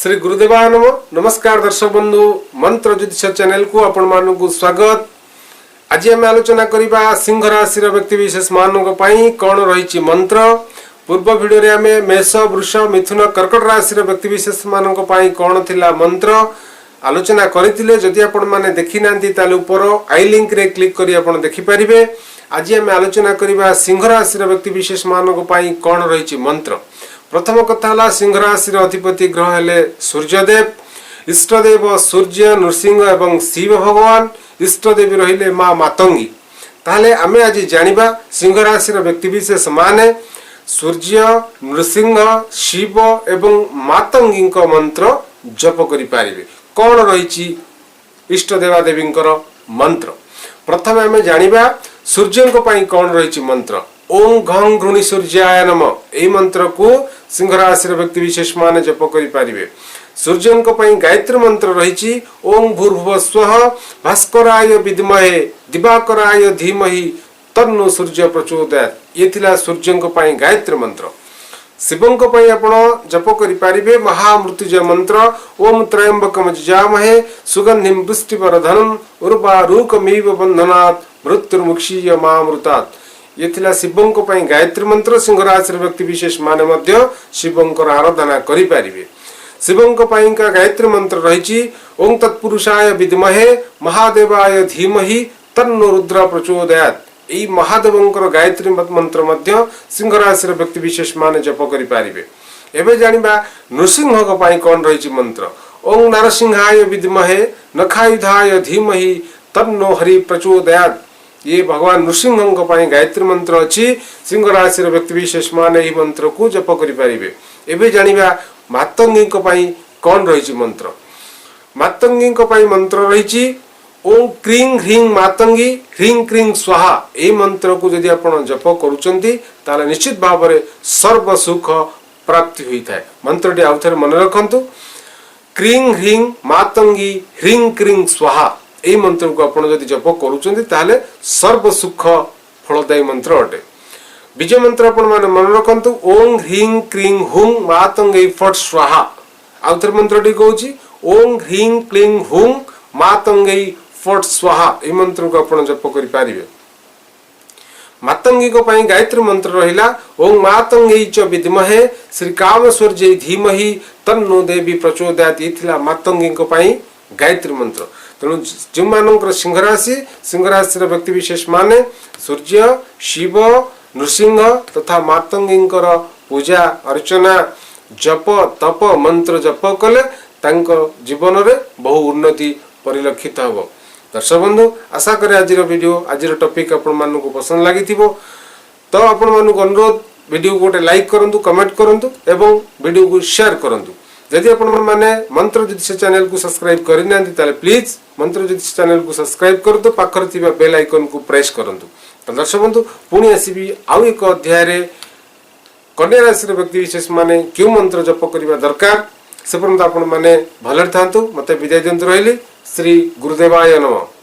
ଶ୍ରୀ ଗୁରୁଦେବାୟ ନମ। ନମସ୍କାର ଦର୍ଶକ ବନ୍ଧୁ, ମନ୍ତ୍ର ଜ୍ୟୋତିଷ ଚ୍ୟାନେଲକୁ ଆପଣମାନଙ୍କୁ ସ୍ୱାଗତ। ଆଜି ଆମେ ଆଲୋଚନା କରିବା ସିଂହ ରାଶିର ବ୍ୟକ୍ତି ବିଶେଷ ମାନଙ୍କ ପାଇଁ କ'ଣ ରହିଛି ମନ୍ତ୍ର। ପୂର୍ବ ଭିଡ଼ିଓରେ ଆମେ ମେଷ, ବୃଷ, ମିଥୁନ, କର୍କଟ ରାଶିର ବ୍ୟକ୍ତି ବିଶେଷ ମାନଙ୍କ ପାଇଁ କ'ଣ ଥିଲା ମନ୍ତ୍ର ଆଲୋଚନା କରିଥିଲେ। ଯଦି ଆପଣମାନେ ଦେଖିନାହାନ୍ତି, ତାହେଲେ ଉପର I ଲିଙ୍କରେ କ୍ଲିକ୍ କରି ଆପଣ ଦେଖିପାରିବେ। ଆଜି ଆମେ ଆଲୋଚନା କରିବା ସିଂହ ରାଶିର ବ୍ୟକ୍ତି ବିଶେଷ ମାନଙ୍କ ପାଇଁ କ'ଣ ରହିଛି ମନ୍ତ୍ର। ପ୍ରଥମ କଥା ହେଲା, ସିଂହ ରାଶିର ଅଧିପତି ଗ୍ରହ ହେଲେ ସୂର୍ଯ୍ୟଦେବ। ଇଷ୍ଟଦେବ ସୂର୍ଯ୍ୟ, ନୃସିଂହ ଏବଂ ଶିବ ଭଗବାନ। ଇଷ୍ଟଦେବୀ ରହିଲେ ମା ମାତଙ୍ଗୀ। ତାହେଲେ ଆମେ ଆଜି ଜାଣିବା ସିଂହ ରାଶିର ବ୍ୟକ୍ତିବିଶେଷ ମାନେ ସୂର୍ଯ୍ୟ, ନୃସିଂହ, ଶିବ ଏବଂ ମାତଙ୍ଗୀଙ୍କ ମନ୍ତ୍ର ଜପ କରିପାରିବେ। କ'ଣ ରହିଛି ଇଷ୍ଟ ଦେବାଦେବୀଙ୍କର ମନ୍ତ୍ର? ପ୍ରଥମେ ଆମେ ଜାଣିବା ସୂର୍ଯ୍ୟଙ୍କ ପାଇଁ କ'ଣ ରହିଛି ମନ୍ତ୍ର। ଓಂ ଘଂ ଘୃଣି ସୂର୍ଯ୍ୟାୟ ନମ। ଏହି ମନ୍ତ୍ରକୁ ସିଂହ ରାଶିର ବ୍ୟକ୍ତି ବିଶେଷ ମାନେ ଜପ କରିପାରିବେ। ସୂର୍ଯ୍ୟଙ୍କ ପାଇଁ ଗାୟତ୍ରୀ ମନ୍ତ୍ର ରହିଛି, ଓಂ ଭୂର୍ଭୁବ ସ୍ୱଃ ଭାସ୍କରାୟ ବିଦ୍ମହେ ଦିବାକରାୟ ଧୀମହି ତନ୍ନୋ ସୂର୍ଯ୍ୟ ପ୍ରଚୋଦୟାତ୍। ଇଏ ଥିଲା ସୂର୍ଯ୍ୟଙ୍କ ପାଇଁ ଗାୟତ୍ରୀ ମନ୍ତ୍ର। ଶିବଙ୍କ ପାଇଁ ଆପଣ ଜପ କରିପାରିବେ ମହାମୃତ୍ୟୁଞ୍ଜୟ ମନ୍ତ୍ର, ଓಂ ତ୍ରୟମ୍ବକମ ଯଜାମହେ ସୁଗନ୍ଧିಂ ପୁଷ୍ଟିବର୍ଦ୍ଧନମ୍ ଉର୍ବାରୁକମିବ ବନ୍ଧନାତ୍ ମୃତ୍ୟୁର୍ମୁକ୍ଷୀୟ ମାମୃତାତ୍। ଇଏ ଥିଲା ଶିବଙ୍କ ପାଇଁ ଗାୟତ୍ରୀ ମନ୍ତ୍ର। ସିଂହ ରାଶିର ବ୍ୟକ୍ତି ବିଶେଷ ମାନେ ମଧ୍ୟ ଶିବଙ୍କର ଆରାଧନା କରିପାରିବେ। ଶିବଙ୍କ ପାଇଁକା ଗାୟତ୍ରୀ ମନ୍ତ୍ର ରହିଛି, ଓಂ ତତ୍ପୁରୁଷାୟ ବିଦ୍ମହେ ମହାଦେବାୟ ଧୀମହି ତନ୍ନୋ ରୁଦ୍ର ପ୍ରଚୋଦୟାତ୍। ଏଇ ମହାଦେବଙ୍କର ଗାୟତ୍ରୀ ମନ୍ତ୍ର ମଧ୍ୟ ସିଂହ ରାଶିର ବ୍ୟକ୍ତି ବିଶେଷ ମାନେ ଜପ କରିପାରିବେ। ଏବେ ଜାଣିବା ନୃସିଂହଙ୍କ ପାଇଁ କ'ଣ ରହିଛି ମନ୍ତ୍ର। ଓಂ ନରସିଂହାୟ ବିଦ୍ମହେ ନଖାୟୁଧାୟ ଧୀମହି ତନ୍ନୋ ହରି ପ୍ରଚୋଦୟାତ୍। ଇଏ ଭଗବାନ ନୃସିଂହଙ୍କ ପାଇଁ ଗାୟତ୍ରୀ ମନ୍ତ୍ର ଅଛି। ସିଂହ ରାଶିର ବ୍ୟକ୍ତି ବିଶେଷ ମାନେ ଏହି ମନ୍ତ୍ରକୁ ଜପ କରିପାରିବେ। ଏବେ ଜାଣିବା ମାତଙ୍ଗୀଙ୍କ ପାଇଁ କ'ଣ ରହିଛି ମନ୍ତ୍ର। ମାତଙ୍ଗୀଙ୍କ ପାଇଁ ମନ୍ତ୍ର ରହିଛି, ଓಂ କ୍ରିଂ ହ୍ରିଂ ମାତଙ୍ଗୀ ହ୍ରିଂ କ୍ରିଂ ସ୍ୱାହା। ଏହି ମନ୍ତ୍ରକୁ ଯଦି ଆପଣ ଜପ କରୁଛନ୍ତି, ତାହେଲେ ନିଶ୍ଚିତ ଭାବରେ ସର୍ବ ସୁଖ ପ୍ରାପ୍ତି ହୋଇଥାଏ। ମନ୍ତ୍ରଟି ଆଉ ଥରେ ମନେ ରଖନ୍ତୁ, କ୍ରିଂ ହ୍ରିଂ ମାତଙ୍ଗୀ ହ୍ରିଂ କ୍ରିଂ ସ୍ୱାହା। ଏହି ମନ୍ତ୍ରକୁ ଆପଣ ଯଦି ଜପ କରୁଛନ୍ତି, ତାହେଲେ ସର୍ବ ସୁଖ ଫଳଦାୟୀ ମନ୍ତ୍ର ଅଟେ। ବୀଜ ମନ୍ତ୍ର ଆପଣମାନେ ମନେ ରଖନ୍ତୁ, ଓಂ ହ୍ରିଂ କ୍ରିଂ ହୁଂ ମାତଙ୍ଗୀ ଫଟ୍ ସ୍ୱାହା। ଆଉ ଥରେ ମନ୍ତ୍ରଟି କହୁଛି, ଓಂ ହ୍ରିଂ କ୍ଲିଂ ହୁଂ ମାତଙ୍ଗୀ ଫଟ୍ ସ୍ୱାହା। ଏହି ମନ୍ତ୍ରକୁ ଆପଣ ଜପ କରିପାରିବେ। ମାତଙ୍ଗୀଙ୍କ ପାଇଁ ଗାୟତ୍ରୀ ମନ୍ତ୍ର ରହିଲା, ଓಂ ମାତଙ୍ଗୀ ଚ ବିଦ୍ମହେ ଶ୍ରୀ କାମେଶ୍ୱର୍ଯ୍ୟୈ ଧୀମହି ତନ୍ନୋ ଦେବୀ ପ୍ରଚୋଦୟାତ୍। ଇଏ ଥିଲା ମାତଙ୍ଗୀଙ୍କ ପାଇଁ ଗାୟତ୍ରୀ ମନ୍ତ୍ର। ତେଣୁ ଯେଉଁମାନଙ୍କର ସିଂହ ରାଶି, ସିଂହ ରାଶିର ବ୍ୟକ୍ତି ବିଶେଷ ମାନେ ସୂର୍ଯ୍ୟ, ଶିବ, ନୃସିଂହ ତଥା ମାତଙ୍ଗୀଙ୍କର ପୂଜା ଅର୍ଚ୍ଚନା, ଜପ, ତପ, ମନ୍ତ୍ର ଜପ କଲେ ତାଙ୍କ ଜୀବନରେ ବହୁ ଉନ୍ନତି ପରିଲକ୍ଷିତ ହେବ। ଦର୍ଶକ ବନ୍ଧୁ, ଆଶା କରେ ଆଜିର ଭିଡ଼ିଓ, ଆଜିର ଟପିକ୍ ଆପଣମାନଙ୍କୁ ପସନ୍ଦ ଲାଗିଥିବ। ତ ଆପଣମାନଙ୍କୁ ଅନୁରୋଧ, ଭିଡ଼ିଓକୁ ଗୋଟେ ଲାଇକ୍ କରନ୍ତୁ, କମେଣ୍ଟ କରନ୍ତୁ ଏବଂ ଭିଡ଼ିଓକୁ ସେୟାର କରନ୍ତୁ। ଯଦି ଆପଣମାନେ ମନ୍ତ୍ର ଜ୍ୟୋତିଷ ଚ୍ୟାନେଲକୁ ସବସ୍କ୍ରାଇବ୍ କରିନାହାନ୍ତି, ତାହେଲେ ପ୍ଲିଜ୍ ମନ୍ତ୍ର ଜ୍ୟୋତିଷ ଚ୍ୟାନେଲକୁ ସବସ୍କ୍ରାଇବ୍ କରନ୍ତୁ, ପାଖରେ ଥିବା ବେଲ୍ ଆଇକନ୍କୁ ପ୍ରେସ୍ କରନ୍ତୁ। ତ ଦର୍ଶକ ବନ୍ଧୁ, ପୁଣି ଆସିବି ଆଉ ଏକ ଅଧ୍ୟାୟରେ, କନ୍ୟା ରାଶିର ବ୍ୟକ୍ତି ବିଶେଷ ମାନେ କେଉଁ ମନ୍ତ୍ର ଜପ କରିବା ଦରକାର। ସେ ପର୍ଯ୍ୟନ୍ତ ଆପଣମାନେ ଭଲରେ ଥାନ୍ତୁ, ମୋତେ ବିଦାୟ ଦିଅନ୍ତୁ। ରହିଲି, ଶ୍ରୀ ଗୁରୁଦେବାୟ ନମଃ।